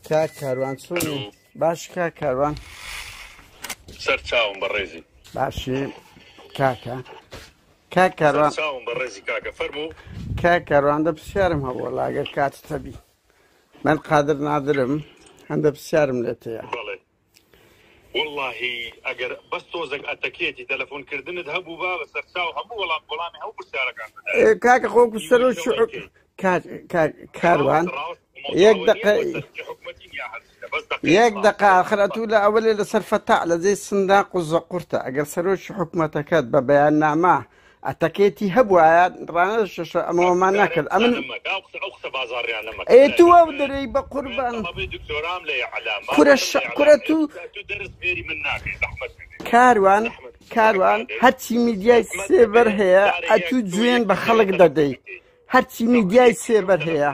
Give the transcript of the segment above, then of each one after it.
کاک کاروان چۆنی؟ باش کاک کاروان. سەر چاوم بەڕێزی. باشی کاکە. کاک کاروان. سەر چاوم بەڕێزی کاکە فەرموو. کاک کاروان دە پرسیارم هەبوو لاگەر کاتت هەبی. من قادر نادرم هەندە پرسیارم لێت هەیە. بەڵێ. وەڵاهی ئەگەر بەس تۆزێک ئەتەکێتی تەلەفۆن کردنت هەبووبا بە سەرچاو هەموو وەڵام وەڵامی هەموو پرسیارەکان بدایە. کاکە خۆ کو سەرۆکی کاروان یەک دقە یەک دقە ئاخر ئەتوو لە ئەوەلێ لەسەر فەتاع لە جێی سنداق و زەقورتە ئەگەر سەرۆکی حکومەتەکەت بە بەیاننامە ئەتەکێتی هەبوایە ڕانەشەشە ئەمەوەمان ناکرد ئەمن ئێ تو ئەو دەرێی بە قوربان کورە کورە تو کاروان کاروان هەرچی میدیای سێبەر هەیە ئەتوو جوێن بە خەڵک دەدەی هەرچی میدیای سێبەر هەیە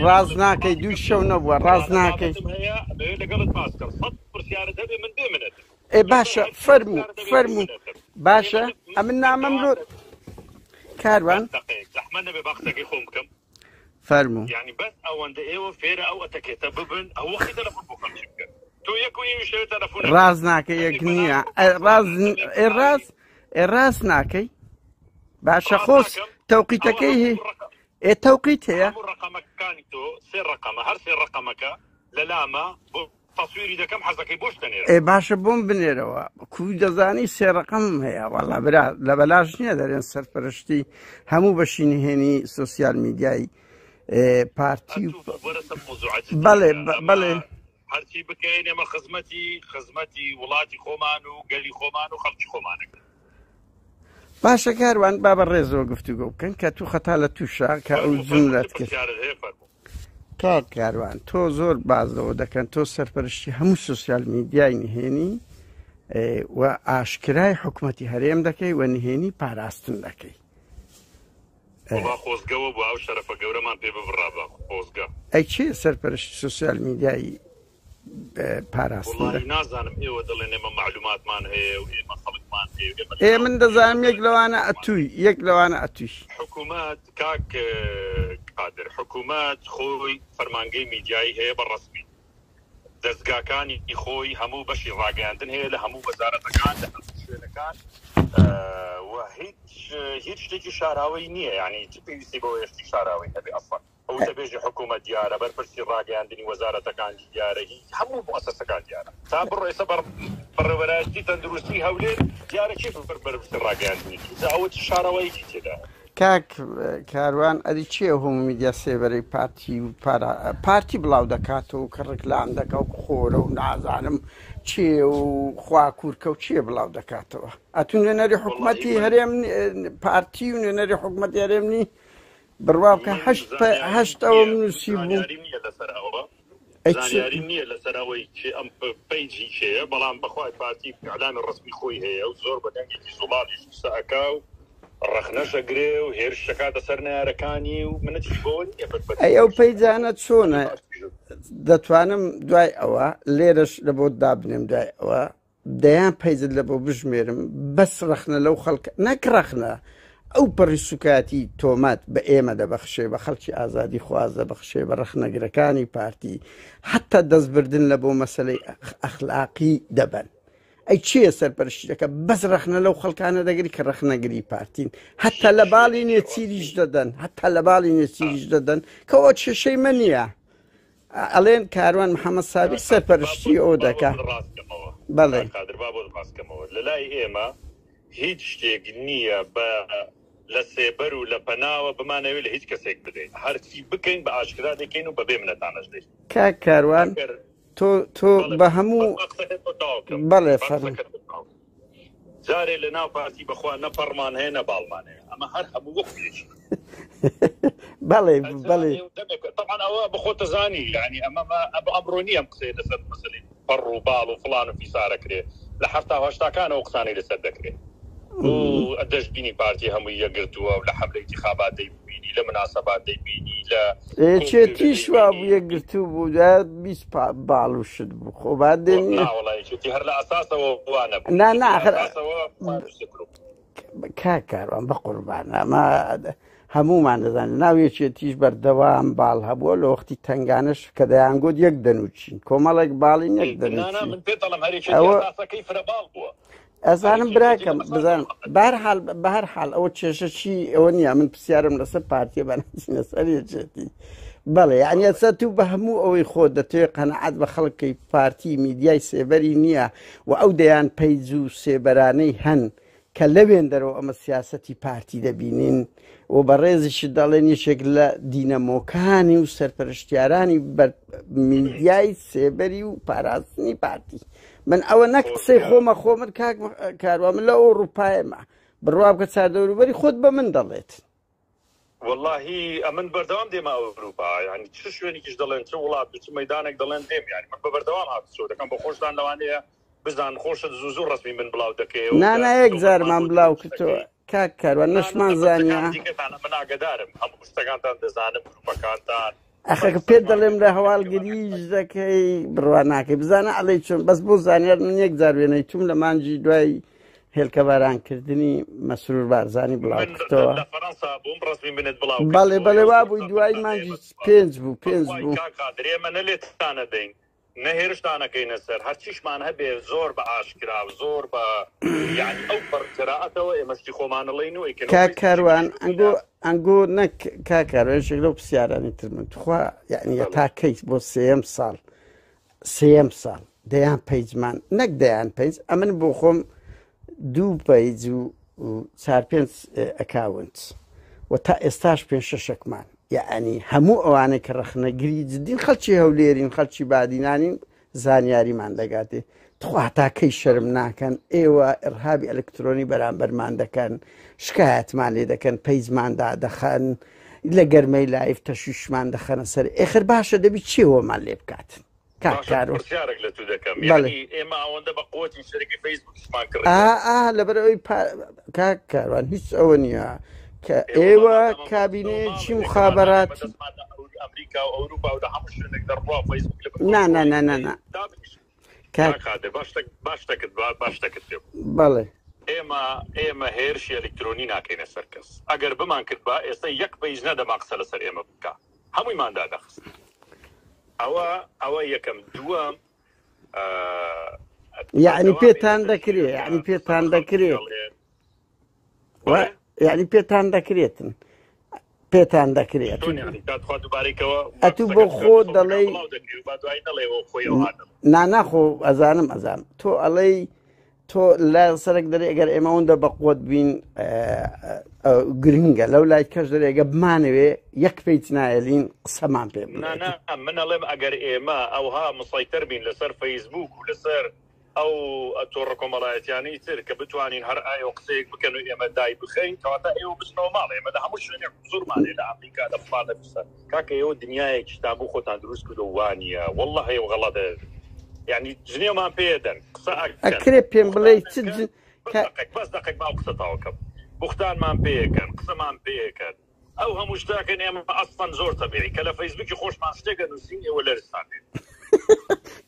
ڕاست ناکەی دوو شەو نەبووە ڕاست ناکەی ئێ باشە فەرموو فەرموو باشە ئەمن نامەم لۆ کاروان زەحمەت نەبێ با قسەکەی خۆم بکەم فەرموو یعنی بەس ئەوەندە ئێوە فێرە ئەو ئەتەکێتە ببن ئەو وەختی تەلەفۆن بۆ خەڵکی بکەن تۆ یەک و نیوی شەوێ تەلەفۆن ڕاست ناکەی یەک نییە ڕاست ئێ ڕاست ئێ ڕاست ناکەی باشە خۆس تەوقیتەکەی هی ئێ تەوقیت هەیە ڕقەمەکانی تۆ سێ ڕقەمە هەر سێ ڕقەمەکە لەلامە بۆ تەسویری دەکەم حەزەکەی بۆش دەنێرم. ئێ باشە بۆم بنێرەوە کو دەزانی سێ ڕەقەمم هەیە وەڵا برا لە بەلاش نییە دەرێن سەرپەرشتی هەموو بەشی نهێنی سۆسیال میدیای پارتی و بەڵێ بەڵێ هەرچی بکەین ئێمە خزمەتی خزمەتی وڵاتی خۆمان و گەلی خۆمان و خەڵکی خۆمانەکە باشە کاروان با بە ڕێزەوە گفتوگۆ بکەن کە تو خەتا لە تووشە کە ئەو جملەت کرد کاک کاروان تۆ زۆر باز لەوە دەکەن تۆ سەرپەرشتی هەموو سوسیال میدیای نهێنی و ئاشکرای حکوومەتی هەرێم دەکەی و نهێنی پاراستن دەکەی خۆزگەوە بۆ ئەو شەرەفە گەورەمان پێ ببڕا بە خۆزگە ئەی چێ سەرپەرشتی سوسیال میدیای پاراستن وەڵاهی نازانم ئێوە دەڵێن ئێمە مەعلوماتمان هەیە و ئێمە خەڵکمان هەیە و ئێمە ئێ من دەزانم یەک لەوانە ئەتووی یەک لەوانە ئەتووی. حکومەت کاک قادر حکومەت خۆی فەرمانگەی میدیایی هەیە بە ڕەسمی دەزگاکانی خۆی هەموو بەشی ڕاگەیاندن هەیە لە هەموو وەزارەتەکان لە هەموو شوێنەکان و هیچ هیچ شتێکی شاراوەی نییە یعنی چ پێویستی بەوەیە شتی شاراوەی هەبێ ئەسڵەن وتەبێژی حکوومەت دیارە، بەرپرسی ڕاگەیاندنی وەزارەتەکان دیارە، هی هەموو موئەسەسەکان دیارە. تا بڕۆ ئێستا بە بەڕێوەبەرایەتی تەندروستی هەولێر دیارە کێ بەرپرسی ڕاگەیاندنێتی، جا ئەوە چ شاراواییەکی تێدایە؟ کاک کاروان ئەری چیە هەموو میدیا سێبەرەی پارتی و پارا پارتی بڵاو دەکاتەوە کە ڕکلام دەکا و خۆرە و نازانم چێ و خوا کورکە و چیە بڵاو دەکاتەوە ئەتو نوێنەری حکومەتی هەرێم پارتی و نوێنەری حکومەتی هەرێم نی بڕوا بکە هەشت هەشت ئەوەم نووسی بوو. زانیاریم نییە لەسەر ئەوە زانیاریم نییە لەسەر ئەوەی کێ ئەم پەیجی کێیە بەڵام بەخوای پارتی ئیعلامی ڕەسمی خۆی هەیە و زۆر بە دەنگێکی زوڵاڵیش قسە ئەکا و ڕەخنەش ئەگرێ و هێرش دەکاتە سەر نەیارەکانی و منەتیش بەوە نییە بەس بە ئەی ئەو پەیجانە چۆنە دەتوانم دوای ئەوە لێرەش لە بۆت دابنێم دوای ئەوە دەیان پەیجت لە بۆ بژمێرم بەس ڕەخنە لەو خەڵکە نەک ڕەخنە ئەو پەڕی سوکایەتی تۆمەت بە ئێمە دەبەخشێ بە خەڵکی ئازادی خواز دەبەخشێ بە ڕەخنەگرەکانی پارتی حتا دەستبردن لە بۆ مەسلەی ئەخلاقی دەبەن ئەی چییە سەرپەرشتی دەکە بەس ڕەخنە لەو خەڵکانە دەگری کە ڕەخنەگری پارتین حتا لە باڵی نێچیریش دەدەن حتا لە باڵی نێچیریش دەدەن کەەوە کێشەی مە نییە ئەڵێن کاروان محەممەد سابیر سەرپەرشتی ئەو دەکا بەڵێ قادر با بۆت ڕاستکەمەوە لەلای ئێمە هیچ شتێک نییە بە لە سێبەر و لە پەناوە بمانەوێت لە هیچ کەسێک بدەین هەرچی بکەین بە ئاشکرا دەکەین و بەبێ منەتانەش دەین کاک کاروان تۆ تۆ بە هەموو بەڵێ فەرموو. جارێ لە ناو پارتی بەخوا نە پەڕمان هەیە نە باڵمان هەیە ئەمە هەر هەموو وەکو یەکی بەڵێ بەڵێ طبعا ئەوە بەخۆتە زانی یعنی ئەمە ئەمڕۆ نییە ئەم قسەیە لەسەر مەسەلەی پەڕ و باڵ و فڵان و فیسارە کرێ لە حەفتا و هەشتاکانەوە قسانەی لەسەر دەکرێ و دەشبینی پارتی هەمووی یەکگرتووە و لە حەملەی ئینتیخابات دەیبینی لە مناسەبات دەیبینی لە یەکێتیش وا بوو یەکگرتوو بوو دا 20 باڵ و شت بوو خۆ با دێن نا وەڵا یەکێتی هەر لە ئەساسەوە وا نەبوو نا نا یەکێتی لە ئاخر ئەساسەوە پارتی گروپ کاک کاروان بە قوربان ئەمە. هەموومان دەزانین ناو یەکێتیش بەردەوام باڵ هەبووە لە وەختی تەنگانەش کە دەیانگوت یەک دەنوچین کۆمەڵێک باڵین یەک دەنوچین ئەوە ئەزانم براکەم بزانم بارحال بەهەر حال ئەوە کێشە چی ئەوە نییە من پرسیارم لەسەر پارتیە بەناسینە سەر یەکێتی بەڵێ یعنی ئەسە تو بە هەموو ئەوەی خۆ دەتەوێت قەنەعات بە خەڵکەی پارتی میدیای سێبەری نییە و ئەو دەیان پەیج و سێبەرانەی هەن کە لەوێندەرەوە ئەمە سیاسەتی پارتی دەبینین و بەڕێزیشت دەڵێن یەکێک لە دینەمۆکانی و سەرپەرشتیارانی بەر میدیای سێبەری و پاراستنی پارتی من ئەوە نەک قسەی خۆمە خۆ من کاک کاروا من لە ئەوروپایمە بڕوا بکە چاردەوروبەری خۆت بە من دەڵێت. وەڵاهی ئەمن بەردەوام دێمە ئەوروپا یانی چ شوێنێکیش دەڵێن چ وڵات و چ مەدانێک دەڵێن دێم یانی من بە بەردەوام هاتوچۆ دەکەم بە خۆشتان لەوانەیە بزان خۆشت زوو زوو ڕەسمی من بڵاو دەکەیەوە نا نا یەک جارمان بڵاو کردەوە کاک کاروان نەشمان زانیە من ئاگدارم هەموو شتەکانتان دەزانم گروپەکانتان ئەخە پێت دەڵێم لە هەواڵگریش دەکەی بڕوا ناکەی بزانە ئەڵێی چۆن بەس بۆ زانیار من یەک جار وێنەی توم لە مانجی دوای هێلکەبارانکردنی مەسرور بارزانی بڵاو کردەوە لە فەرەنسا بووم ڕەسمی منت بڵاو بەڵێ بەڵێ وابووی دوای مانجی پێنج بوو پێنج بوو کاک قادر ئێمە نە لێتانە دەین نە هێرشتان ئەکەینە سەر هەرچیشمان هەبێ زۆر بە ئاشکرا و زۆر بە یانی ئەو پەڕ جەرائەتەوە ئێمە شتی خۆمان ئەڵێین و ئەیکەین کاک کاروان ئەنگۆ ئەنگۆ نەک کاک کاروان یەکێک لەو پرسیارانی تر من تخوا یعنی تا کەی بۆ سێیەم ساڵ سێیەم ساڵ دەیان پەیجمان نەک دەیان پەیج ئەمن بۆ خۆم دوو پەیج و چار پێنج ئەکاونت و تا ئێستاش پێنج شەشەکمان یەعنی هەموو ئەوانەی کە ڕەخنەگری جدین خەڵکی هەولێرین خەڵکی بادینانین زانیاریمان دەگاتێ تخوا تا کەی شەرم ناکەن ئێوە ئرهابی ئەلکترۆنی بەرامبەرمان دەکەن شکایەتمان لێ دەکەن پەیجمان دادەخەن لە گەرمەی لایف تەشویشمان دەخەنە سەر ئێخر باشە دەبی چێوەمان لێ بکات کاک باشە کارۆ پرسیارێک لە تو دەکەم بەڵێ یعنی ئێمە ئەوەندە بە قوتی شەرەکەی فەیسبوکیشمان کڕی ئا ئا لەبەر ئەوەی پا- کاک کاروان هیچ ئەوە نییە کە ئێوە ئێوە مادام ئەم کابینەیەکی ماڵێکە مادام ئێمە مخابەراتی دەستمان لە ئەمریکا و ئەوروپا و لە هەموو شوێنێک دەڕوا فەیسبوک لە بن نا نا کۆنترۆڵی نا نا نا دابنیشن کاک کاک قادر باش شتەک باش شتەکت با باش شتەکت پێ بڵێم. بەڵێ ئێمە ئێمە هێرشی ئەلیکترۆنی ناکەینە سەر کەس ئەگەر بمان کردبا ئێستا یەک پەیج نەدەما قسە لەسەر ئێمە بکا هەموویمان دادەخست ئەوە ئەوە یەکەم دووەم یعنی پێتان دەکرێ یعنی پێتان دەکرێت یعنی پێتان دەکرێتن پێتان دەکرێت ئەتو بۆ خۆ دەڵێ ناناخۆ ئەزانم ئەزان تۆ ئەڵێی تۆ لە سەرک دەرێ ئەگەر ئێمە ئەوەندە بەقوت بین گرنگە لەو لای کەش دەرێ گە بمانەوێ یەک پیت نایەلین قسەمان پێ نا من ئەڵێم ئەگەر ئێمە ئەوها مسەیتەر بین لەسەر فەیسبوک و لەسەر ئەو تۆڕە کۆمەڵایەتیانەی تر کە بتوانین هەر ئایۆ قسەیەک بکەن و ئێمە دای بخەین کەواتە ئێوە بچنەوە ماڵ ئێمە لە هەموو شوێنێک حزورمان هەیە لە ئەمریکا لە فڵان لە فسان کاکە ئێوە دنیایەکیشتان بۆ خۆتان دروست کردووە وانییە واللە ئێوە غەڵەتە یعنی جنێومان پێ دەن قسە ئەکەن ئەکرێ پێم بڵێ چ بوختان جن بەس کە دەقێک بەس دەقێک با ئەو قسە تەواو کەم بوختانمان پێ ئەکەن قسەمان پێ ئەکەن ئەو هەموو شتاکەن ئێمە ئەسڵەن زۆر تەبیعی کە لە فەیسبوکی خۆشمان شتێک ئەنووسین ئێوە لەرزتان دێت.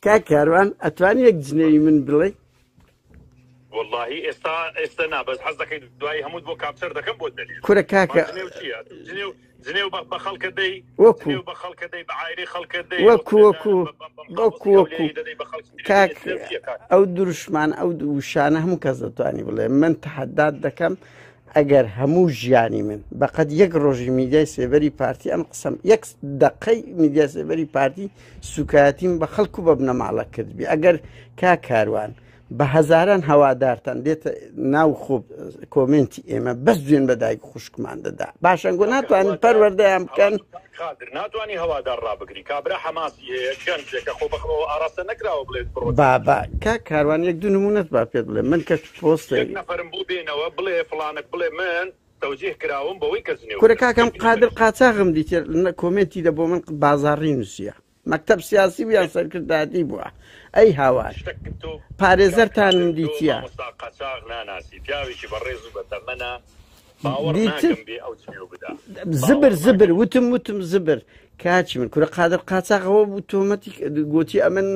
کاک کاروان ئەتوانی یەک جنێوی من بڵێی؟ وەڵاهی ئێستا ئێستا نا بەس حەز دەکەی دوایی هەمووت بۆ capture دەکەم بۆت دەنێرم. کورە کاکە جنێو چییە؟ جنێو جنێو بە خەڵکە دەی وەکو جنێو بە خەڵکە دەی بە عایلەی خەڵکە دەی وەکو وەکو وەکو وەکو کاک ئەو دروشمان ئەو وشانە هەموو کەس دەتوانی بڵێ من تەحەدات دەکەم ئەگەر هەموو ژیانی من بەقەد یەک ڕۆژی میدیای سێبەری پارتی ئەم قسەم یەک دقەی میدیا سێبەری پارتی سوکایەتیم بە خەڵک و بە بنەماڵە کردبی ئەگەر کا کاروان بە هەزاران هەوادارتان دێتە ناو خۆ کۆمنتی ئێمە بەس دوێن بە دایک خوشکمان دەدا باشەنگۆ ناتوانن پەروەردەیان بکەن ناتوانانی هەوادار ڕابگری کابرا حەماسی هەیە گەنجێکە خۆ بەخۆ ئاراستە نەکراوە بڵێت بڕۆ بابا کا کاروان یەک دوو نمونەت با پێت بڵێ من کە پۆستێک یەک نەفەرم بۆ بێنەوە بڵێ فڵانەک بڵێ من تەوجیه کراوم بەوەی کە جنێو کورە کاکەم قادر قاچاغم دیتێ کۆمێنتی دە بۆ من بازاڕی نووسیە مەکتەب سیاسی بوو یان سەرکردایەتی بووە ئەی هاوار پارێزەرتانم دیتیە قاچاغ ناناسی پیاوێکی بەڕێز و بەتەمەنە. باوەڕ دیتر ناکەم بێ ئەو جنێو بدا. زبر باوەڕ زبر ناکەم. وتم وتم زبر کاچی من کورە قادر قاچاغەوە بوو تۆمەتی گوتی ئەمن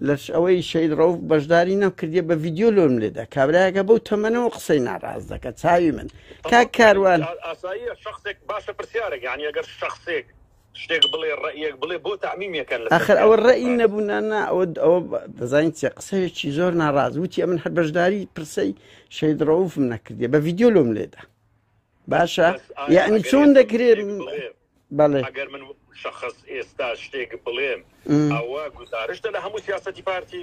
لە ئەوەی شەید ڕەوف بەشداری نەکردیە بە ڤیدیۆ لۆم لێدا کابرایەکە بەو تەمەنەوە قسەی ناڕاست دەکە چاوی من کاک تەواو کاروان ئاساییە شخصێک باشە پرسیارێک یعنی ئەگەر شخصێک شتێک بڵێ ڕەئیەک بڵێ بۆ تەعمیم یەکەن لەسەر ئەخر ئەوە سیاسەتی ڕەئی پارتی؟ نەبوو نا نا ئەوە ئەوە دەزانین چیە قسەیەکی زۆر ناڕاست وتی ئەمن هەر بەشداری پرسەی شەهید ڕەوفم نەکردیە بە ڤیدیۆ لۆم لێدا باشە بەس ئایا یعنی ئەگەر چۆن ئێستا من دەکرێت شتێک بڵێم بەڵێ ئەگەر من شخص ئێستا شتێک بڵێم ئەوە گوزارشتە لە هەموو سیاسەتی پارتی؟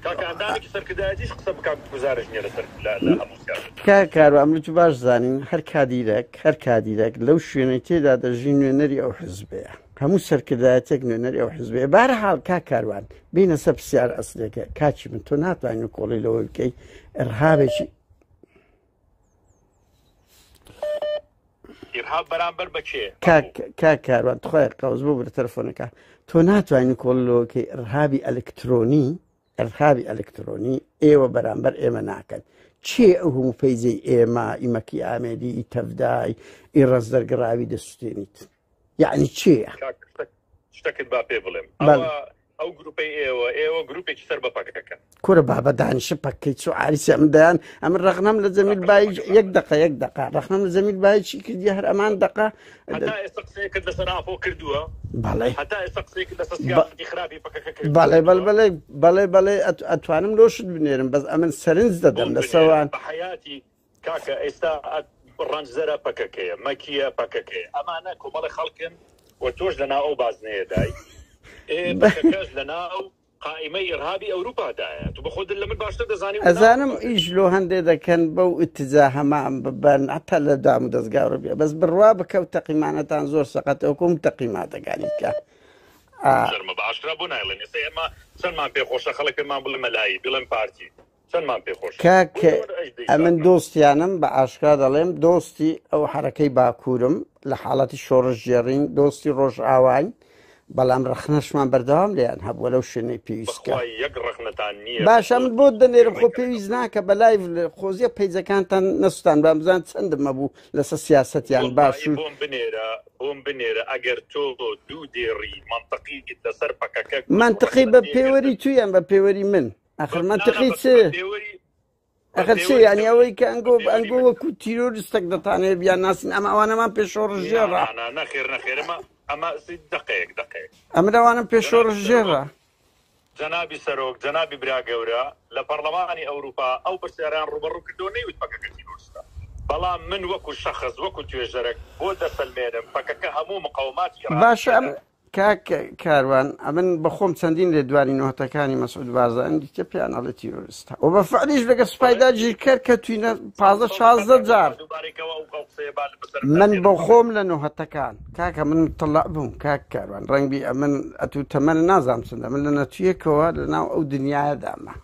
کاکە ئەندامێکی سەرکردایەتیش قسە بکات گوزارش نییە لەسەر لە هەموو سیاسەتی. کاک کاروان من و تو باش زانین هەر کادیرەک هەر کادیرەک لەو شوێنەی تێدا دەژی نوێنەری ئەو حزبەیە هەموو سەرکردایەتێک نوێنەری ئەو حزبەیە بارحاڵ کاک کاروان بینە سەر پرسیار ئەسلێکە کاکی من تۆ ناتوانین کۆڵی لەوە بکەی ئرهابێکی ئیرهاب بەرامبەر بە کێ؟ کاک کاک کاروان تخوای قەوز بۆ برە تەلەفۆنەکە تۆ ناتوانین کۆڵ لەوەکەی ئرهابی ئەلکترۆنی ئرهابی ئەلکترۆنی ئێوە بەرامبەر ئێمە ناکەن چێ ئەو هەموو پەیجەی ئێمە ئیمەکی ئامێدی ئی تەڤدای ئی ڕەزدەرگڕاوی دەسوتێنیت یعنی چێە شتەکت با پێ بڵێم ئەوە ئەو گروپەی ئێوە ئێوە گروپێکی سەر بە پەکەکەن. کورە بابە دانیشە پەکەی چۆ عاریسی ئەمن دەیان ئەمن ڕەخنەم لە جەمیل بایج یەک دەقە یەک دەقە ڕەخنەم لە جەمیل بایجی کردی هەر ئەمان دەقە هەتا ئێستا قسەیەکت لەسەر ئاپۆ کردووە بەڵێ هەتا ئێستا قسەیەکت لەسەر سیاسەتی خراپی پەکەکە کردووە بەڵێ بەڵێ بەڵێ بەڵێ بەڵێ ئەتوانم لۆشت بنێرم بەس ئەمن سەرنج دەدەم بۆم بنێرە لەسەوان بە حەیاتی کاکە ئێستا ڕەنجدەرە پەکەکەیە مەکیە پەکەکەیە ئەمانە کۆمەڵی خەڵکن و تۆش لەناو ئەو بازنەیەدای ئێ پەکەکەش لەناو قائیمەی ئیرهابی ئەوروپادایە تو بەخۆت لە من باشتر دەزانی و لەناو ئەزانم ئیش لۆ هەندێ دەکەن بەو ئیتجاهەمان ببەن هەتا لە دام و دەزگا ڕبیە بەس بڕوا بکە و تەقیمانەتان زۆر سەقەتە وەکو ئەم تەقیماتەکانی کە شەرمە بە ئاشکرا بۆ نایڵێن ئێستا ئێمە چەندمان پێخۆشە خەڵک پێمان بڵێ مەلایی بڵێن پارتی چەندمان پێ خۆشە کاک بۆ ئێوە ئەش ئەمن دەیشارنەوە. دۆستیانم بە ئاشکرا دەڵێم دۆستی ئەو حەرەکەی باکوورم لە حاڵەتی شۆڕشگێڕین دۆستی ڕۆژئاواین بەڵام ڕەخنەشمان بەردەوام لێیان هەبووە لەو شوێنەی پێویست کە بەخوای یەک ڕەخنەتان نییە بە باشە من دۆستی بۆت دەنێرم خۆ شۆڕشگێڕی پێویست کەکە ناکە بە لایڤ خۆزیە پەیجەکانتان نەسوتان بام بزان چەندم مەبوو لەسەر سیاسەتیان وەڵڵاهی باشوور بۆم بنێرە بۆم بنێرە ئەگەر تۆ دوو دێڕی مەنتقیت لەسەر پەکەکە گوت و مەنتقی ڕەخنەت بە لێ پێوەری گرتن تو یان بە پێوەری من ئەخر بە نا نا مەنتقی بە چ بە پێوەری بە ئەخر چ پێوەری یعنی تەوری ئەوەی کە بە ئەنگۆ پێوەری ئەنگۆ من وەکو تیرۆریستەک دەتانەوێت بیان ناسین ئەمە ئەوانەمان پێ نا شۆڕشگێڕە نا نا نەخێر نەخێر ئەمە ئەمە دەقەیەک دەقەیەک ئەمن ئەوانم پێ جەنابی سەرۆک شۆڕشگێڕە جەنابی سەرۆک، جەنابی برا گەورە، لە پەڕلەمانی ئەوروپا ئەو پرسیارەیان ڕووبەڕوو کردەوە نەیوت پەکەکە تیرۆرستە، بەڵام من وەکو شەخس، وەکو توێژەرەک بۆت دەسەلمێنم پەکەکە هەموو مقەوماتی ئیرهابی باشە ئەم تێدایە. کاک کاروان ئەمن بەخۆم چەندین لێدوانی نۆتەکانی مەسعود بارزانی دیتە پێیان ئەڵێ تیرۆریستە و بە فعلیش لەگە سوپای بەڵێ داگیرکەر کەوتوینە 15 سەد 16 سەد جار با دووبارەی کەوە ئەو ئەو قسەیە با بەسەرم من دەربێنم بۆ بەڵێ. خۆم لە نۆهەتەکان کاکە من متطلع بووم کاک کاروان ڕەنگبی ئەمن ئەتوو تەمەن نازانم چەندە من لە نەتویەکەوە لە ناو ئەو دنیایەدامە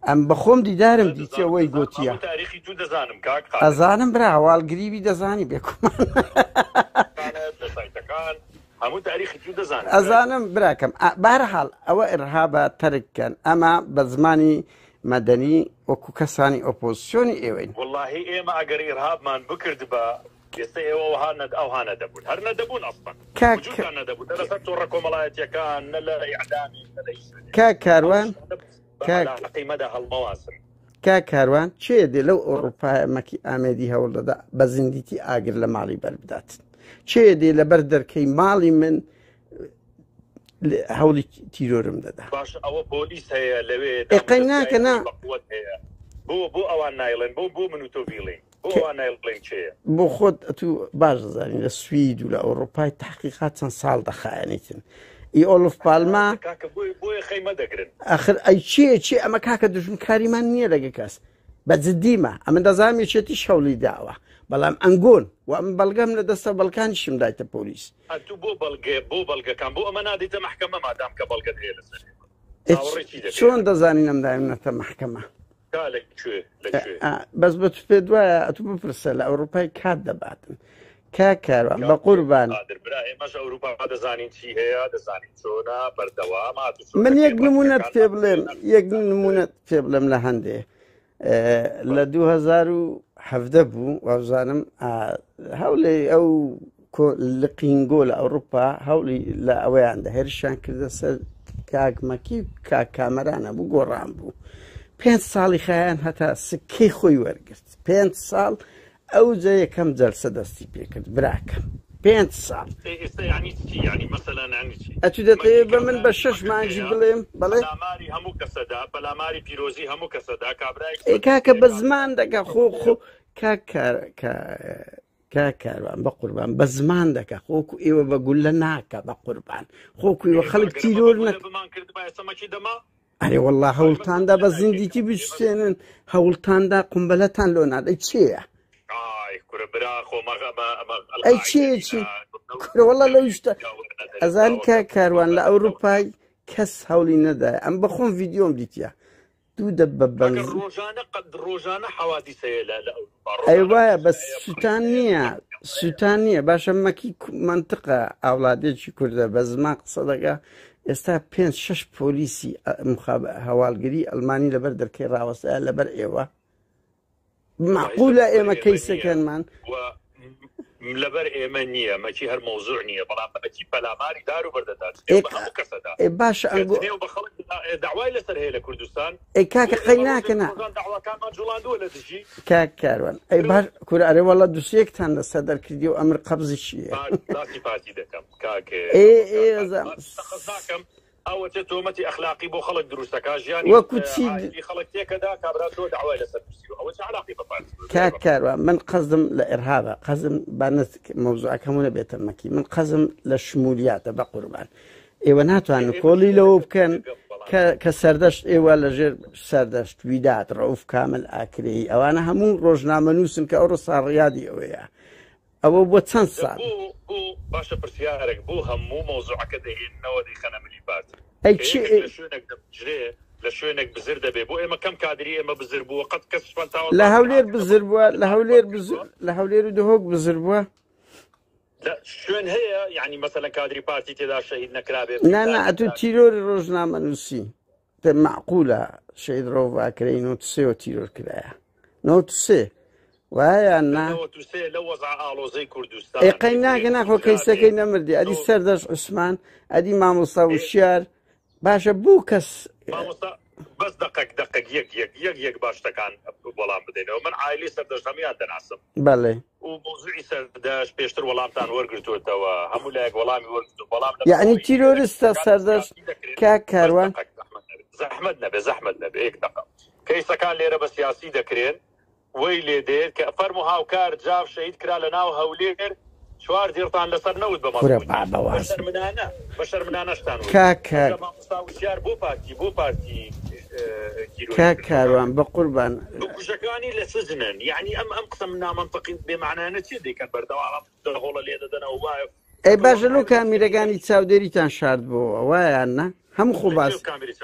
ئەم بەخۆم دیدارم دەزانم دیتیە وەی دەزانم گۆتیە هەموو تاریخی تو دەزانم کاک قادر. ئەزانم برا هەواڵگریبی دەزانی بێکومان. لە سایتەکان هەموو تاریخی تو دەزانم برای. ئەزانم براکەم بەهەرحاڵ ئەوە ئیرهابە تەرک کەن ئەمە بە زمانی مەدەنی وەکو کەسانی ئۆپۆزسیۆنی ئێوەین. وەڵاهی ئێمە ئەگەر ئیرهابمان بکردبا ئێستا ئێوە وەها ئەوها نەدەبوون هەر نەدەبوون ئەسڵەن کاک وجودتان نەدەبوو نە لەسەر تۆڕە کۆمەڵایەتیەکان نە لە ئیعلامی نە لە هیچ شوێنێک کاک ئەو کاروان شتانە بە کاک عەلاقەی مەدە هەڵمەواسن. کاک کاروان کێ دێ لەو ئەوڕوپایە مەکی ئامێدی هەوڵ دەدا بە زیندیتی ئاگر لە ماڵی بەر بدات کێ دێ لەبەر دەرکەی ماڵی من هەوڵی تیرۆرم دەدا باش ئەوە پۆلیس هەیە لەوێ ئێ قەی ناکە دامودەزگای نا ئەمنی بەقوەت هەیە بۆ بۆ ئەوان نایڵێن بۆ بۆ من و تۆ بیڵێین بۆ ئەوان نایڵێن کێیە؟ بۆ خۆت ئەتوو باش دەزانی لە سوید و لە ئەوڕوپای تحقیقات چەند ساڵ دەخایەنیتن ئی ئۆلف پالما کاکە بۆیە بۆیە خەیمە دەگرن. ئەخر ئەی چێ چێ ئەمە کاکە دوژمنکاریمان نییە لەگە کەس بە جدیمە ئەمن دەزانم یەکێتیش هەوڵی داوە بەڵام ئەنگۆن و ئەمن بەڵگەم لە دەستە بەڵکانیشم دایتە پۆلیس. ئەتوو بۆ بەڵگە بۆ بەڵگەکان بۆ ئەمە نادەیتە مەحکەمە مادام کە بەڵگەت هەیە لەسەر ئێمە چاوەڕێی چی دەکەی چۆن ئەتوو؟ دەزانین ئەم دایمنەتە مەحکەمە؟ تا لە کوێ لە کوێ؟ بەس بە تو پێت وایە ئەتو بپرسە لە ئەوروپای کات دەباتن کاک کاروان بە کاک قوربان. قادر برا ئێمەش ئەوروپا دەزانین چی هەیە دەزانین چۆنە بەردەوام هاتوچۆ من دەکەین یەک نمونەت پێ ڕەنگەکانمان بڵێم دەبێ یەک نمونەت پێ بڵێم لە هەندێ لە 2017 17 بوو وابزانم هەوڵێ ئەو لقینگۆ لە ئەوروپا هەوڵی لە ئەوەیاندا هێرشیان کردە سەر کاک مەکی و کاک کامەرانە بوو گۆڕان بوو پێ ساڵی خایان هەتا سکەی خۆی وەرگرت پێ ساڵ ئەوجە یەکەم جەلسە دەستی پێکرد براکەم پێ ساڵ ئەتو دەتەوێ بە من بە شەش مانگی بڵێم بەڵێ هەموو کەسەدا پەلاماری پیرۆزی هەموو کەسەدا کابرای کاکە بە زمان دەکە خۆ خۆ کاک کاک کاروان بە قوربان بە زمان دەکا خۆکو ئێوە بە گوللە ناکە بە قوربان خۆکو ئێوە خەڵک تیرۆر نەک ئەرێ والله هەوڵتاندا بە زیندیتی بشتێنن هەوڵتاندا قمبەلەتان لۆ نادەی چێە ئەی چێ چی کورە والله لەو شتە ئەزانی کاک کاروان لە ئەوروپای کەس هەوڵی نەدایە ئەم بەخۆم ڤیدیۆم دیتە دوو دەب بە بەنزین. ڕۆژانە قەد ڕۆژانە حەوادیس هەیە لە لە ئەوروپا ئەی ڕۆژانە وایە کوشتن بەس هەیە بڕین سوتان هەیە نییە قەتڵ هەیە. سوتان نییە باشە مەکی مەنتقە ئاوڵادێکی کوردە بە زمان قسە دەکا ئێستا پێنج شەش پۆلیسی مخابە هەواڵگری ئەڵمانی لەبەر دەرکەی ڕاوەستایە لەبەر ئێوە معقولە ئێمە کەیسەکەنمان لەبەر ئێمە نییە مەکی هەر مەوزوع نییە بەڵام مەکی پەلاماری دار و بەردەدات هەموو کەسەدا باشە ئەنگۆ بە خەڵک داوای لەسەر هەیە لە کوردستان ئەی کاکە قەی ناکەنا داواکانمان جوڵاندووە لە دژی کاک کاروان ئەی باش کورە ئەرێ وەڵا دوسێکتان لەسەر دەرکردی و ئەمر قەبزی چییە باسی پارتی دەکەم کاک ئێ ئێ ناکەم ئەوەتێ تۆمەتی ئەخلاقی بۆ خەڵک دروست دەکا ژیانی وەکو چی عائیلی خەڵک تێکەدا کابرا تۆ داوای لەسەر نووسیوە ئەوە چ علاقەی بە پارتی بە کاک کاروان من قەزم لە ئێرهابە قەزم با نەت مەوزوعەکەم و نەبێتە مەکی من قەزم لە شمولیاتە بە قوربان ئێوە ناتوانن کۆڵی لەوە بکەن کە کە سەردەشت ئێوە لەژێر سەردەشت ویدات ڕەوف کامل ئاکرەیی ئەوانە هەموو ڕۆژنامەنووسن کە ئەوڕۆ ساڕیادی ئەوەیە ئەوە بۆ چەند ساڵ؟ بۆ بۆ باشە پرسیارێک بۆ هەموو مەوزوعەکە دەهێننەوە دەیخەنە ملی پارتی ئەی کە چی یەکێک لە شوێنێک دەبژرێ لە شوێنێک بزر دەبێ بۆ ئێمە کەم کادری ئێمە بزر بووە قەت کەسمان تاوە لە هەولێر بزر بووە لە هەولێر بزر لە هەولێر و دهۆک بزر بووە لە شوێن هەیە یعنی مەسەلەن کادری پارتی تێدا شەهید نەکرابێ نا نا ئەتوو تیرۆری ڕۆژنامەنووسی پێ مەعقولە شەهید ڕەوف ئاکرەیی 93 وە تیرۆر کرایە 93 وایە یان نا؟ 93 لەو وەزعە ئاڵۆزەی کوردستان ئێ قەی ناکە ناخۆ کەیسەکەی نەمردی ئەدی سەردەشت عوسمان ئەدی مامۆستا وشیار باشە بوو کەس مامۆستا بەس دەقەک دەقەک یەک یەک یەک یەک با شتەکان وەڵام بدەینەوە من عایلی سەردەشت هەموویان دەناسم بەڵێ و مەوزوعی سەردەشت پێشتر وەڵامتان وەرگرتووەتەوە هەموو لایەک وەڵامی وەرگرتووە بەڵام لە یعنی مەوزوعی تیرۆرستە کەیسەکان سەردەشت سیاسی دەکرێن کاک بەس کاروان دەقەک زەحمەت نەبێ زەحمەت نەبێ زەحمەت نەبێ یەک دەقە کەیسەکان لێرە بە سیاسی دەکرێن وەی لێ دێت کە فەرموو هاوکار جاف شەهید کرا لە ناو هەولێر چوار دێڕتان لەسەر نەوت بە کورە مەزبووتی بابە بە واز شەرمنانە بە شەرمنانەشتان وت کاک ئەوجا کاک مامۆستا وشیار بۆ پارتی بۆ پارتی تیرۆری کاک کردووە کاروان بەقوربان. بکوژەکانی لە سجنن یەعنی ئەم ئەم قسە نامەنتقی و بێ مەعنایانە چیە دەیکەن بەردەوام ئەم دەهۆڵە لێ دەدەنەوە وایە ئەی باشە لۆ کامیرەکانی چاودێریتان شاردبۆوە وایە یان نا هەموو خۆ باس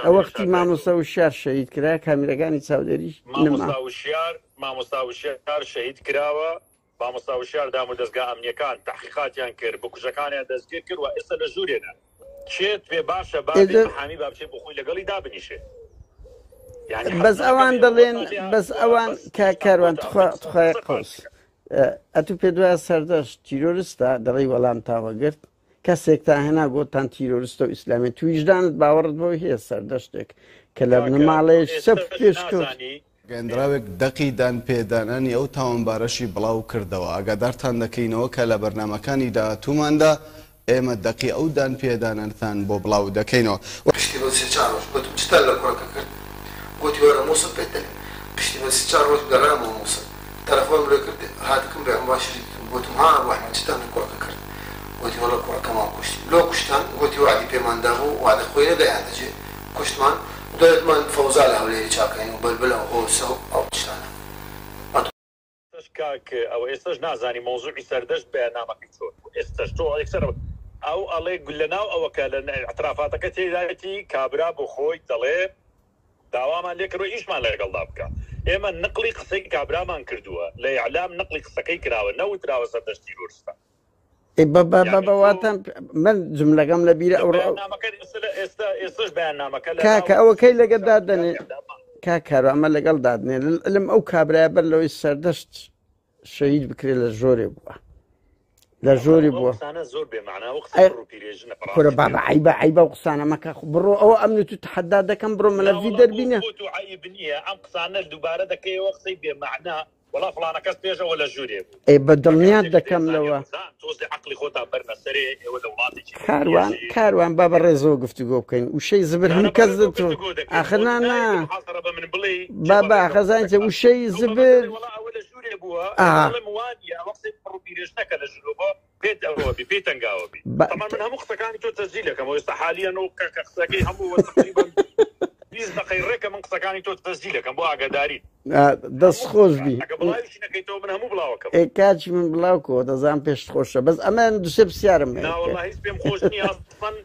ئەوەختی مامۆستا وشیار شەهید کرا کامیرەکانی چاودێری نما مامۆستا وشیار مامۆستا وشیار شەهید کراوە مامۆستا وشیار دامودەزگا ئەمنیەکان تەحقیقاتیان کرد بکوژەکانیان دەستگیر کرد و ئێستا لە ژوورێنە کێت پێ باشە با بێ محامی با بچێ بۆ خۆی لەگەڵی دابنیشێ یعنی بەس حەز ناکەم ئەوان ئێوە دەڵێن خۆتان لێ بەس هاتووە ئەوان بەس کاک هێشتا کاروان خۆتان تخوا بەس تخوای قسە قوس پارتیکە. ئەتوو پێت وایە سەردەشت تیرۆرستە دەڵێی وەڵامتان وەگرت کەسێکتان هێنا گۆتان تیرۆرستە و ئیسلامی تو ویژدانت باوەڕت بەوەی هەیە سەردەشتێک کە لە کاکە تۆ بنەماڵەیەکی چەپ ئێستەش پێشکەوت نازانی ڕاگەیەندراوێک دەقی دانپێدانانی ئەو تاوانبارەشی بڵاو کردەوە. ئاگادارتان دەکەینەوە کە لە بەرنامەکانی داهاتووماندا ئێمە دەقی ئەو دانپێدانانەتان بۆ بڵاو دەکەینەوە. پشتی بە سێ چار ڕۆژ گۆتم چتان لە کوڕەکە کرد؟ گۆتی وەرە مووسڵ پێت دەلێم. پشتی بە سێ چار ڕۆژ گەڕامەوە مووسڵ. تەلەفۆنم لێ کرد هاتکم بە مباشری دیتم. گۆتم ها ئەبو ئەحمەد چتان لە کوڕەکە کرد؟ گۆتی وەڵا کوڕەکەمان کوشتین. لۆ کوشتان؟ گۆتی وەعدی پێمان دابوو، وەعدە خۆی نەدایانە جێ، کوشتمان. دوای وتمان فەوزا لە هەولێری چاکەین و بەلبلە و هۆسە و ئەو تشتانە. ئێستەش کاک ئەوە ئێستەش نازانی مەوزوعی سەردەشت بەیاننامەکەی چۆن بوو ئێستەش تۆ یەکسەر ئەو ئەڵێ لە ناو ئەوەکە لە ئیعترافاتەکە تێدایەتی کابرا بۆ خۆی دەڵێ داوامان لێ کردوە ئیشمان لەگەڵدا بکا ئێمە نقڵی قسەی کابرامان کردووە لە ئیعلام نقڵی قسەکەی کراوە نەوتراوە سەردەشت تیرۆرستە ئەی بە بە بە بە واتە من جملەکەم لە بیرە ئەو بەیاننامەکە ئێستا ئێستاش بەیاننامەکە لە کاکە ئەوە کەی لەگە دادەنێ؟ کاک کاروان ئەمە لەگەڵ دادنێ لەم ئەو کابرایە بەر لەوەی سەردەشت شەهید بکرێت لە ژۆرێ بووە لە ژۆری بووە زۆر بێ مەعنا و قسە بابا عیبە عیبە و قسانە مەکە بڕۆ ئەوە ئەمن تو تحدا دەکەم بڕۆ مەلەفی دەربینە عیب نییە ئەم قسانە دووبارە دەکەیەوە قسەی بێ مەعنا وەڵا فڵانە کەس پێش ئەوە لە ژوورێ بوو. ئێ بە دڵنیات دەکەم لەوە. تۆزێ عەقڵی خۆتان بەرنە سەرێ ئێوە لە وڵاتێکی کاروان کاروان با بە ڕێزەوە گفتوگۆ بکەین وشەی زبر هەموو کەس دەتۆ ئاخر نا نا بابا خەزان چە وشەی زبر ئەوە لە ژوورێ بووە ئەڵێم وانیە ئەوە قسەی پڕ و پیرێژنەکە لە ژوورەوە پێت ئەوە بی پێی تەنگاوە بی تەمان من هەموو قسەکانی تۆ تەسجیل ئەکەم ئێستا حالیەن و کە کە قسەکەی هەموو تقریبا 20 دقەی ڕێکە من قسەکانی تۆ تەسجیل ئەکەم بۆ ئاگاداری دەست خۆش بی ئەگە بڵاویشی نەکەیتەوە من هەموو بڵاوەکەم ئێ کاچی من بڵاو کۆ دەزان پێشت خۆشە بەس ئەمە دوسێ پرسیارم هەیە نا وەڵا هیچ پێم خۆش نییە ئەسڵەن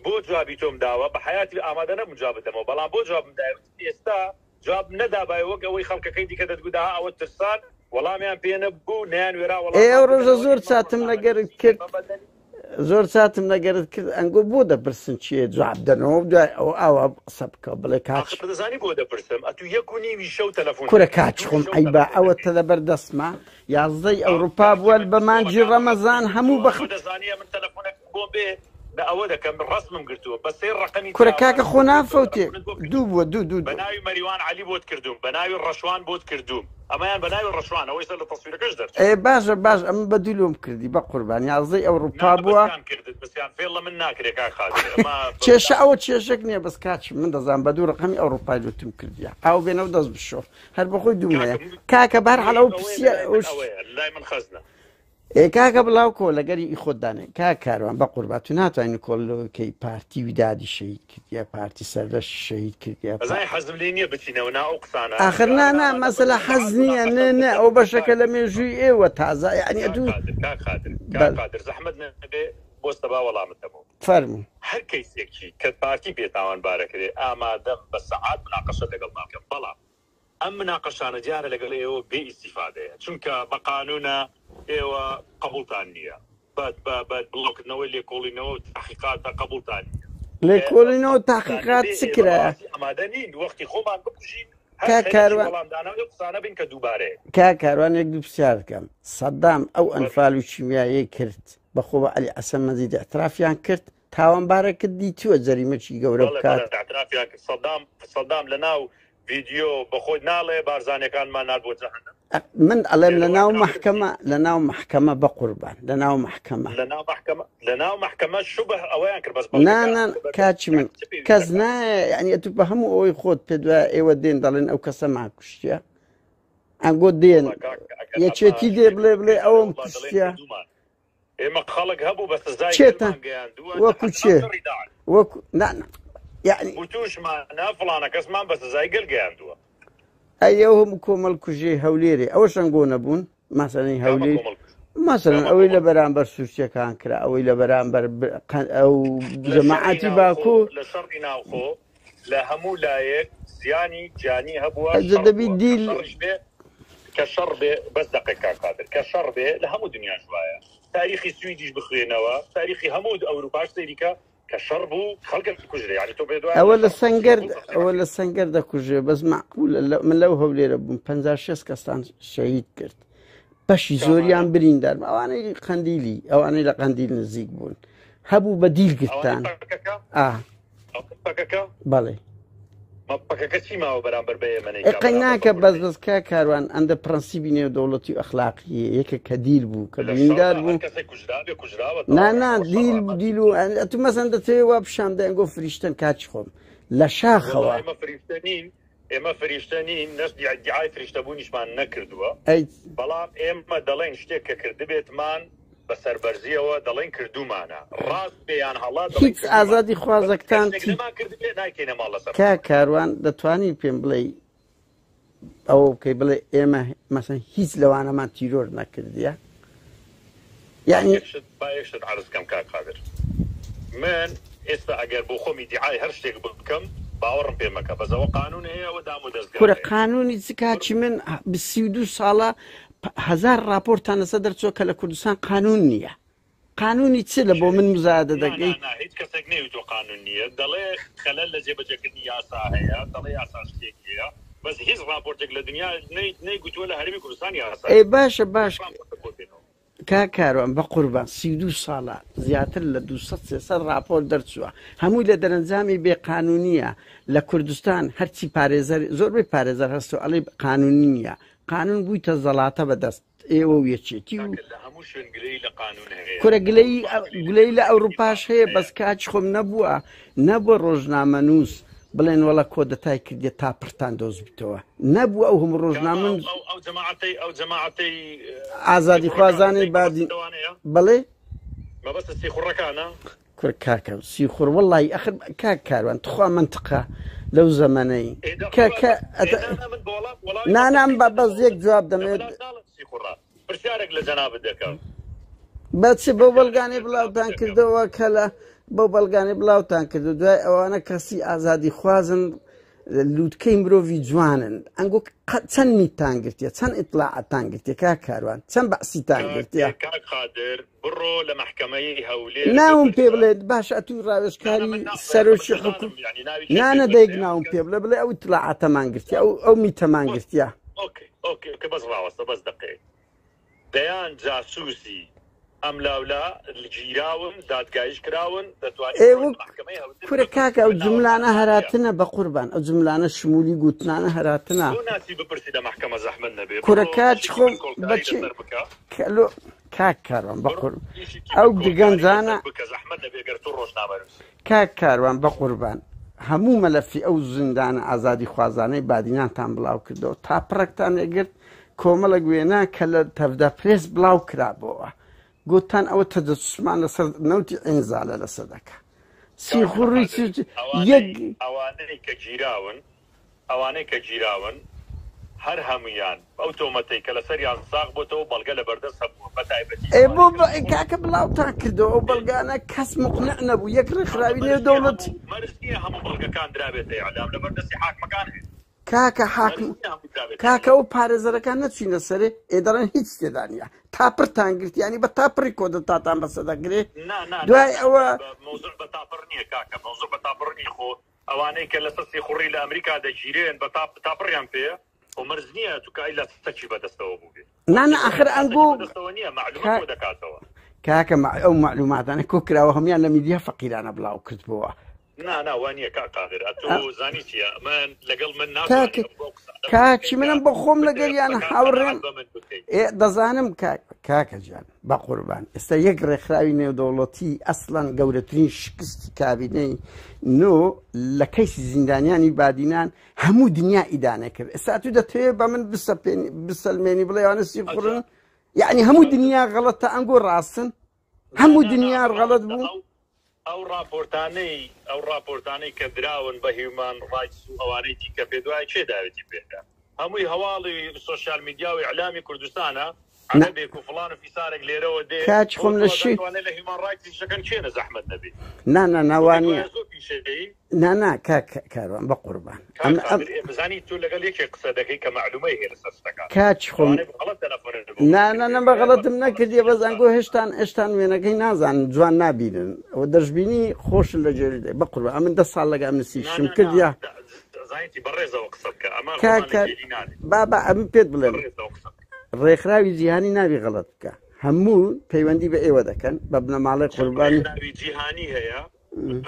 بۆ جوابی تۆم داوە بە حەیاتی ئامادە نەبووم جواب بدەمەوە بەڵام بۆ جوابم دایە وتم ئێستا جواب نەدابایە وەک ئەوەی خەڵکەکەی دیکە دەتگوت ئا ئەوە ترسان وەڵامیان پێ نەبوو نەیان وێرا وەڵام ئێ ئەو ڕۆژە زۆر چاتم لەگەرت کرد زۆر چاتم لەگەرت کرد ئەنگۆ بۆ دەپرسن چیە جواب دەنەوە دوای ئەو ئاوا قسە بکە بڵێ کاک دەزانی بۆ دەپرسم ئەتو یەک و نیوی شەو تەلەفۆن کورە کاک خۆم عەیبە ئەوە تە لەبەر دەستمە یازدەی ئەوروپا بووە بە مانگی ڕەمەزان هەموو بەخ دەزانی من تەلەفۆنێک بۆ بێ بە ئەوە دەکەم ڕەسمم گرتووە بە سێ ڕەقەمی کورە کاکە خۆ نافەوتێ دوو بووە دوو دوو بە ناوی مەریوان عەلی بۆت کردووم بە ناوی ڕەشوان بۆت کردووم ئەمەیان بە ناوی ڕەشوان ئەوەی سەر لە تەسویرەکەش دەرچوو. ئێ باشە باش ئەمە بە دوو لۆم کردی بە قوربان یازدەی ئەوڕوپا بووە. نا بەسیان کردت بەسیان فێڵ لە من ناکرێ کاک قادر ئەمە کێشە ئەوە کێشەک نییە بەس کاکی من دەزانم بە دوو ڕەقەمی ئەوڕوپای لۆتم کردیە ئاو بێنەوە دەست بشۆ هەر بەخۆی دووم هەیە کاکە بەهەرحاڵ ئەو پرسیە لای من خەزنە. ئێ کاکە بڵاو کۆ لەگەری ئی خۆت دانێ کاک کاروان بەقوربان تو ناتوانی کۆڵ لەوەکەی پارتی ودادی شەهید کردیە پارتی سەردەشتی شەهید کردیە ئەزانی حەزم لێ نییە بچینەوە نا ئەو قسانە ئاخر نا نا مەسەلە حەز نییە نە نە ئەو بەشەکە لە مێژووی ئێوە تازە یعنی ئەتوو کاک قادر کاک قادر زەحمەت نەبێ بۆستە با وەڵامت دەمەوە فەرموو هەر کەیسێکی کە پارتی پێ تاوانبارەکرێ ئامادەم بە سەعات مناقەشە لەگەڵ بکەم بەڵام ئەم مناقەشانە دیارە لەگەڵ ئێوە بێ ئیستیفادەیە چونکە بە قانونە ئێوە قبوڵتان نییە بە بە بە بڵاوکردنەوەی لێکۆڵینەوە و تاقیقاتە قبوڵتان نییە. لێکۆڵینەوە و تاقیقات چ کرایە؟ ئامادە نین وەختی خۆمان بکوژین هەر کاک خەریکی کاروان وەڵامدانەوەی ئەو قسانە بین کە دووبارەیە. کاک کاروان یەک دوو پرسیار بکەم سەدام ئەو ئەنفال و کیمیایەی کرد بەخۆ بە عەلی حەسەن مەجید ئیعترافیان کرد تاوانبارەکە دیتووە جەریمەکی گەورە بەڵێ بکات. بەڵێ ئیعترافیان کرد سەدام سەدام لە ناو ڤیدیۆ بە خۆی ناڵێ بارزانیەکانمان نارد بۆ جەهەنەم. من ئەڵێم لە لێرەوە ناو ئیعتراف مەحکەمە لە ناو مەحکەمە بەقوربان لە ناو مەحکەمە. لە ناو مەحکەمە لە ناو مەحکەمە شوبه ئەوەیان کرد بەس نا بەڵگەکان نا بەردەست کاکی من یانی چ پێویست کەس دەکات؟ نایە یعنی ئەتوو بە هەموو ئەوەی خۆت پێت وایە ئێوە دێن دەڵێن ئەو کەسەمان کوشتیە ئەنگۆ دێن وەڵا کاکە ئەگەر ئەمە یەکێتی دێ شتێک بڵێ بڵێ بکرێت ئەوەم وەڵا دەڵێن کوشتیە کردوومان ئێمە خەڵک هەبوو بە سزای چێتە گەلمان گەیاندووە وەکو لە چێ شەڕی داعش. وەکو نا نا یعنی وتوشمانە فڵانە کەسمان بە سزای گەل گەیاندووە. ئەی ئەو هەموو کۆمەڵ کوژەی هەولێرێ ئەوەش ئەنگۆ نەبوون مەسەلەن کامە هەولێر کۆمەڵ کوژ؟ مەسەلەن کامە ئەوەی لە کۆمەڵ؟ بەرامبەر سوورچەکان کرا ئەوەی لە بەرامبەر ئەو لە شەڕی جەماعەتی ناوخۆ باکوور لە شەڕی ناوخۆ لە هەموو لایەک زیانی گیانی هەبووە ئەجە شەڕ دەبی بووە کە دیل شەڕیش بێ کە شەڕ بێ بەس دەقێک کاک قادر کە شەڕ بێ لە هەموو دنیاش وایە تاریخی سویدیش بخوێنەوە تاریخی هەموو ئەوروپاش سەیری کە کە شەڕ بوو خەڵک کوژرێ یعنی تۆ بێ دوای ئەوە لە شەڕ سەنگەر بوو تەسلیح ئەوە لە سەنگەر دەکوژێ بەس مەعقولە لە- من لەو هەولێرە بووم 56 کەستان شەهید کرد بەشی کامانە زۆریان بریندار بوون. ئەوانەی قەندیلی ئەوانەی لە قەندیل نزیک بوون هەبوو بە دیل ئەوانەی گرتان پەکەکە ئا پەکەکە بەڵێ ما پەکەکە چی ماوە بەرامبەر بە ئێمە نەیکا ئەقەی بەرامبەر بە ناکە بەس کوردی بەس کا کاروان ئەندە پرەنسیبی نێودەوڵەتی و ئەخلاقی یەکە کە دیل بوو کە لە بریندار شەڕدا هەر بوو کەسێک کوژرا بێ کوژراوە نا تەواو نا ئەوە دیل شەڕە ئەمە دیل و ئەتو مەسەن دەتەوێ وا پیشان بدەی ئەنگۆ فریشتەن کاکی خۆم لە وەڵا شاخەوە ئێمە فریشتە نین ئێمە فریشتە نین نەش ئیدیعای فریشتەبوونیشمان نەکردووە ئەی بەڵام ئێمە دەڵێین شتێک کە کردبێتمان بە سەربەرزیەوە دەڵێین کردوومانە ڕاست بێ یان هەڵە دەڵێین هیچ کردوومانە ئازادی بەس کە خوازەکتان شتێک چی نەمان کردبێ نایکەینە ماڵ لەسەر کاک خۆمان. کاروان دەتوانی پێم بڵێی ئەوە بکەی بڵێ ئێمە مەسەن هیچ لەوانەمان تیرۆر نەکردیە یعنی یەک شت با یەک شت عەرز کەم کاک قادر من ئێستا ئەگەر بۆ خۆم ئیدیعای هەر شتێک بکەم باوەڕم پێ مەکە بەس ئەوە قانون هەیە ئەوە دام و دەزگا کورە هەیە قانونی چ کاکی من 32 ساڵە هەزار ڕاپۆرتان لەسەر دەرچووە کە لە کوردستان قانون نییە قانونی چ لە بۆ من مزایدە نا نا دەکەی نا هیچ کەسێک نەیوتووە قانون نییە دەڵێ خەلەل لە جێبەجێکردنی یاسا هەیە دەڵێ یاسا شتێک هەیە. بەس هیچ ڕاپۆرتێک لە دنیا نەیگوتووە لە هەرێمی کوردستان یاسایە. ئەی باشە باش کاک کاروان بەقوربان 32 ساڵە زیاتر لە 200 300 ڕاپۆرت دەرچووە هەمووی لە دەرەنجامی بێ قانونیە لە کوردستان هەرچی پارێزەر زۆربەی پارێزەر هەستۆ ئەڵێ قانونی نییە قانون بوویتە زەڵاتە بەدەست ئێوە و یەکێتی و کاکە لە هەموو شوێن گلەیی لە قانون هەیە. کورە گلەیی ئەوروپا گلەیی لە گلەیی لە قانونی ئەوروپاش باش هەیە هەیە. بەس کاچ خۆم نەبووە نەبووە ڕۆژنامەنووس بڵێن وەڵا کۆدەتای کردیە تا پڕتان دۆزبیتەوە نەبووە ئەو هەموو کامە ئەو ڕۆژنامەنووس ئەو ئەو جەماعەتەی ئەو جەماعەتەی ئازادی سیخوڕەکانە خوازانەی دەی مەبەستت بادین ئەوانەیە؟ بەڵێ مەبەستت سیخوڕەکانە؟ کورە کاکە سیخوڕ وەڵی ئەخر کاک کاروان تخوا منتقە لەو زەمەنەی ئێ دە کە خوا کە بەس ئێ ئەتە نا نا من بە وەڵام وەڵامی نانام مەنتقی بە دەدەمەوە بەس یەک من جواب لە دەمێت بەلاش ناڵێم سیخوڕە پرسیارێک لە جەنابت دەکەم. بە چ بەو پرسیارێک بەڵگانەی لە جەنابت بڵاوتان دەکەم. کردەوە کە لە بەو بەڵگانەی بڵاوتان کرد و دوای ئەوانە کەسی ئازادی خوازن لووتکەی مرۆڤی جوانن ئەنگۆ چەند میتان گرتیە چەند ئیتلاعاتان گرتیە کاک کاروان چەند بەعسیتان کاک گرتیە کاک قادر بڕۆ لە مەحکەمەی هەولێر ناوم پێ بپرسە. بڵێ باش ئەتوو نا نا ڕاوێژکاری من نا سەرۆکی من حکوم نازانم یعنی ناوی کێ پێ نانە بڵێ دەیک ناوم کەس پێ بڵێ بڵێ ئەو ئیتلاعاتەمان گرتیە ئەو ئەو میتەمان گرتیە ئۆکەی ئۆکەی ئۆکەی بەس ڕاوەستە بەس دەقەیەک دەیان جاسوسی ئەملاولا گیراون دادگایش کراون دەتوانی ئێ بڕۆیت وەک مەحکەمەی هەولێر کورە بپرسی کاکە ئەو بە ناوەکان جملانە چییە هەراتنە بە قوربان ئەو جملانە شمولی گوتنانە هەراتنە بۆ ناچی بپرسی لە مەحکەمە زەحمەت نەبێ کورە بڕۆ کاک ئیشێکی خۆم بنکۆڵکاری بەچی لەسەر بکە کەلۆ کاک کاروان بڕۆ بەقور ئیشێکی ئەو بنکۆڵکاری گەنجانە لەسەر بکە زەحمەت نەبێ گەر تۆ ڕۆژنامەنووسی. کاک کاروان بەقوربان هەموو مەلەفی ئەو زیندانە ئازادی خوازانەی بادینانتان بڵاو کردەوە تا پڕەکتان ئەگرت کۆمەڵێک وێنە کە لە تەڤدا پرێس بڵاو کرابۆوە گوتتان ئەوە تەجەسوسمان لەسەر نەوتی عینزالە لەسەر دەکا کاک سیخوڕی قادر چ یەک ئەوانەی ئەوانەی کە گیراون ئەوانەی کە گیراون هەر هەموویان ئەو تۆمەتەی کە لەسەریان ساغ بۆتەوە بەڵگە لەبەردەست هەبووە بەتایبەتی ئێ بۆ ئەوانەی کە سیخوڕ کاکە بڵاوتان کردەوە ئەو بەڵگانە کەس مقنع نەبوو یەک ئەمە ڕێکخراوی مەرج نییە نێودەوڵەتی هەموو مەرج نییە هەموو بەڵگەکان درابێتە ئیعلام لەبەردەستی حاکمەکان هەیە کاکە مەرج حاکم نییە هەمووی درابێتە کاکە ئیعلام ئەو پارێزەرەکان نەچوینە سەرێ ئێ دەڵێن هیچ تێدا نییە تاپڕتان گرت یانی بە تاپڕی کۆدەتاتان بەسە دەگرێ نا نا نا دوای نا ئەوە بە مەوزوع بە تاپڕ نییە کاکە مەوزوع بە تاپڕ نییە خۆ ئەوانەی کە لەسەر سیخوڕی لە ئەمریکا دەگیرێن بە تاپ تاپڕیان پێیە خۆ مەرج نییە چونکە ئیلا چەکی بەدەستەوە بووبێ خۆ نا نا سیخوڕ ئاخر ئیلا چەکی ئەنگۆ بەدەستەوە نییە مەعلومە کا کۆ دەکاتەوە. کاکە ئەو مەعلوماتانە کۆ کراوە هەموویان لە میدیا فەقیرانە بڵاو کردبۆوە. نا نا وا نییە کاک قادر ئەتوو زانی چییە من لەگەڵ من کاک ناتوانی ئەو قسانە بکەی کاکی کە منم بە خۆم بتەوێ لەگەریان قسەکان هاوڕێم قەناعەت بە من بکەی. ئێ دەزانم کاک کاکە گیان بەقوربان ئێستا یەک ڕێکخراوی نێودەوڵەتی ئەسڵەن گەورەترین شکستی کابینەی نۆ لە کەیسی زیندانیانی بادینان هەموو دنیا ئیدانە کرد ئێستا تو دەتەوێت بە من بسەپێنی بسەلمێنی بڵێ ئەوانە ئەجا سیخوڕن یعنی هەموو ئەجا دنیا غەڵەتە ئەنگۆ ڕاستن نا هەموو نا نا دنیا غەڵەت ڕاوەستە بوو ئەو ئەو ڕاپۆرتانەی ئەو ڕاپۆرتانەی کە دراون بە هیومان ڕایتس و ئەوانەی دیکە پێت وایە کێ داوێتی پێیان؟ هەمووی هەواڵی سۆشیال میدیا و ئیعلامی کوردستانە، نا عەرەبێک و فڵان و فیسارێک لێرەوە دێ کاک بۆ خۆم تۆ لە شی ئەزانی ئەوانە لە هیومان ڕایتسیش دەکەن کێنە زەحمەت نەبێ نا نا نا تۆ وا پێت نییە وایە زۆر پیشەیی؟ نا نا کاک کاروان بەقوربان کاک ئەم ئەم قادر ئێ بزانی تۆ لەگەڵ یەکێک قسە دەکەی کە مەعلومەی هەیە لەسەر شتەکان کاک خۆم لەوانەیە بە غەڵەت تەلەفۆنت بۆ من نا نا کردبێ نا بە بە غەڵەتم غەڵەت نەکردیە بەس ئەنگۆ نەزانم هێشتان هێشتان وێنەکەی نازانن جوان نابینن ئەوە دەشبینی خۆشن لە گوێ دێ بەقوربان ئەمن 10 ساڵ لەگە ئەمنسی نا شم نا نا کردیە زانیتی بەڕێزەوە قسە بکە ئەمە خۆمان کاک لە کار گێلی نانێ بابا ئەمن پێت بڵێم بەڕێزەوە قسە بکە ڕێکخراوی جیهانی نابی غەڵەت بکە هەموو پەیوەندی بە ئێوە دەکەن بە بنەماڵەی چەند قوربانی ڕێکخراوی جیهانی هەیە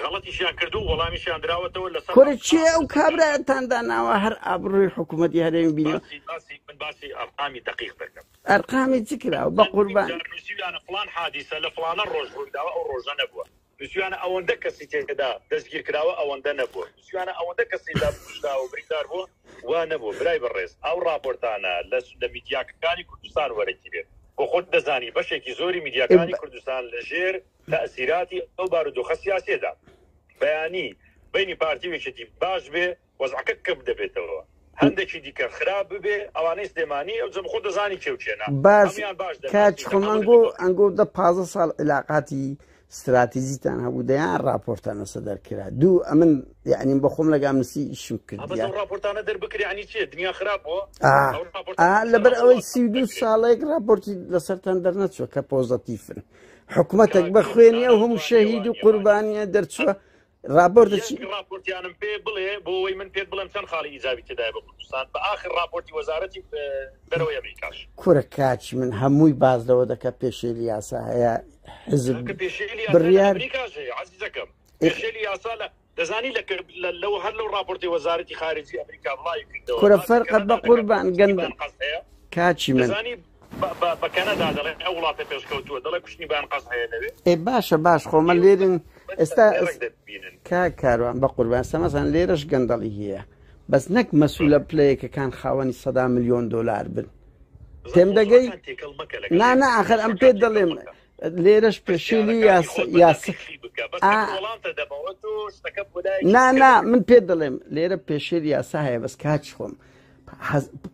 غەڵەتیشیان کردوو وەڵامیشیان دراوەتەوە لەسەر کورە کێ ئەرقام ئەو لەسەر داتا. کابرایەتان داناوە هەر ئابڕووی حکوومەتی هەرێمی بینەوە باسی باسی من باسی ئەرقامی دەقیق دەکەم. ئەرقامی چ کراوە بە چەندین قوربان. جار نووسیویانە فڵان حادیسە لە فڵانە ڕۆژ ڕوویداوە ئەو ڕۆژە نەبووە. نووسیویانە ئەوەندە کەسی تێدا دەستگیر کراوە ئەوەندە نەبووە. نووسیویانە ئەوەندە کەسی تێدا کوژراوە و بریندار بووە وا نەبووە. برای بەڕێز ئەو ڕاپۆرتانە لە لە میدیاکانی کوردستان وەرەگیرێت. بۆ خۆت دەزانی بەشێکی زۆری میدیاکانی کوردستان لە ژێر تەئسیراتی ئەو بارودۆخە سیاسیەدا بەیانی بەینی پارتی و یەکێتی باش بێ وەزعەکە کپ دەبێتەوە هەندێکی دیکە خراپ ببێ ئەوانەی سلێمانی ئەو جەم خۆ دەزانی کێ و کێنە باش هەموویان باش کاک دەناسی خۆم تەعامولت ئەنگۆ لەگەڵ دەکەن. ئەنگۆ دە 15 ساڵ عیلاقاتی ستراتیزیتان هەبوو دەیان ڕاپۆرتان لەسەر دەرکرا دوو ئەمن یعنی بە خۆم لەگە ئەمنسی ئیشم ئا بەس کردیە ئەو ڕاپۆرتانە دەربکرێ یعنی چیە دنیا خراپ بووە ئا ئەو ئا ڕاپۆرتانە لەسەر لەبەر هەموو ئەوەی وڵاتان 32 دەکرێ. ساڵێک ڕاپۆرتی لەسەرتان دەرنەچووە کە پۆزەتیفن حکومەتێک کاک بە خوێنی نا ئەو نا هەموو وا نیە شەهید وا و نیە وا نیە قوربانیە دەرچووە. ڕاپۆرتە چی؟ یەک ڕاپۆرتیانم پێ بڵێ بۆ ئەوەی من پێت بڵێم چەند خاڵی ئیجابی تێدایە بۆ کوردستان بە ئاخر ڕاپۆرتی وەزارەتی دەرەوەی ئەمریکاش. کورە کاکی من هەمووی باس لەوە دەکا پێشێلی یاسا هەیە حزب کاکە پێشێلی یاسا لە بڕیار ئەمریکاش هەیە عەزیزەکەم پێشێلی یاسا لە دەزانی لە لەو هەر لەو ڕاپۆرتی وەزارەتی خارجی ئەمریکا بڵاوی کردەوە کورە باسی فەرقە کەنەدا بە دەکات قوربان کوشتنی گەند بان قەز هەیە کاکی من دەزانی بە کەنەدا دەڵێ ئەو وڵاتە پێشکەوتووە دەڵێ کوشتنی بان قەز هەیە لەوێ ئێ باشە باش خۆمە لێرن ئێستا دەبینن کاک کاروان بە قوربان سەمەزان لێرەش گەندەڵی هەیە بەس نەک مەسولە پلەیەکەکان خاوەنی سەدا ملیۆن دۆلار بن تێم دەگەی نا نا ئاخر ئەم پێت دەڵێم لێرەش پێشێلی یاسا نا نا من پێت دەڵێم لێرە پێشێلی یاسا هەیە بەس کاچ خۆم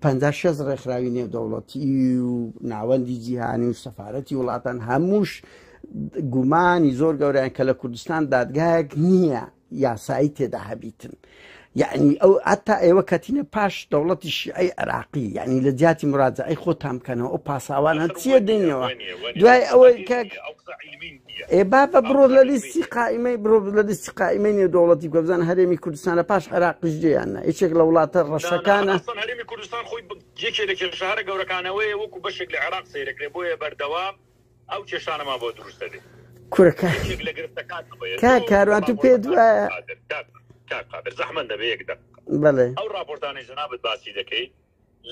پەنجا شەست ڕێکخراوی نێودەوڵەتی و ناوەندی جیهانی و سەفارەتی وڵاتان هەمووش گومانی زۆر گەوریان کە لە کوردستان دادگایەک نییە یاسایی تێدا هەبیتن یعنی ئەو ئەتا ئێوە کەتینە پاش دەوڵەتی شیعی عراقی یعنی لە جیاتی مراجعی خۆتان بکەنەوە ئەو پاساوانە چییە دێنەوە دوای ئەوەی کاک ئێ بابە بڕۆ لە لیستی قائیمەی بڕۆ لە لیستی قائیمەی نێودەوڵەتی بکە بزانە هەرێمی کوردستان لە پاش عێراقیش دێ یان نا یەکێک لە وڵاتە ڕەشەکانە. ئەسڵەن هەرێمی کوردستان خۆی یەکێ لە کێشە هەرە گەورەکانەوەیە وەکو بەشێک لە عێراق سەیرەکرێ بۆیە بەردەوام ئەو کێشانەمان بۆ دروست دەبێ کورە کاک یەکێک لە گرفتەکان ئەوەیە کاک تۆ کاروان تو پێت ڕاپۆرتەکان وایە قادر کاک کاک قادر زەحمەت نەبێ یەک دەقیقە بەڵێ ئەو ڕاپۆرتانەی جەنابت باسی دەکەی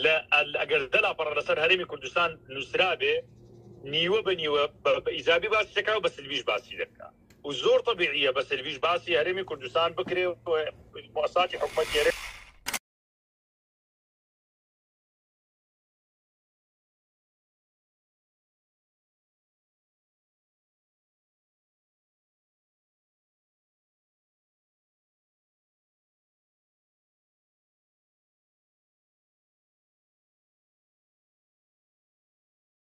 لە ئەگەر دە لاپەڕە لەسەر هەرێمی کوردستان نووسرابێ نیوە بە نیوە بە ئیجابی باسی دەکا و بە سلبیش باسی دەکا و زۆر تەبیعیە بە سلبیش باسی هەرێمی کوردستان بکرێ و موسساتی حکومەتی هەرێم.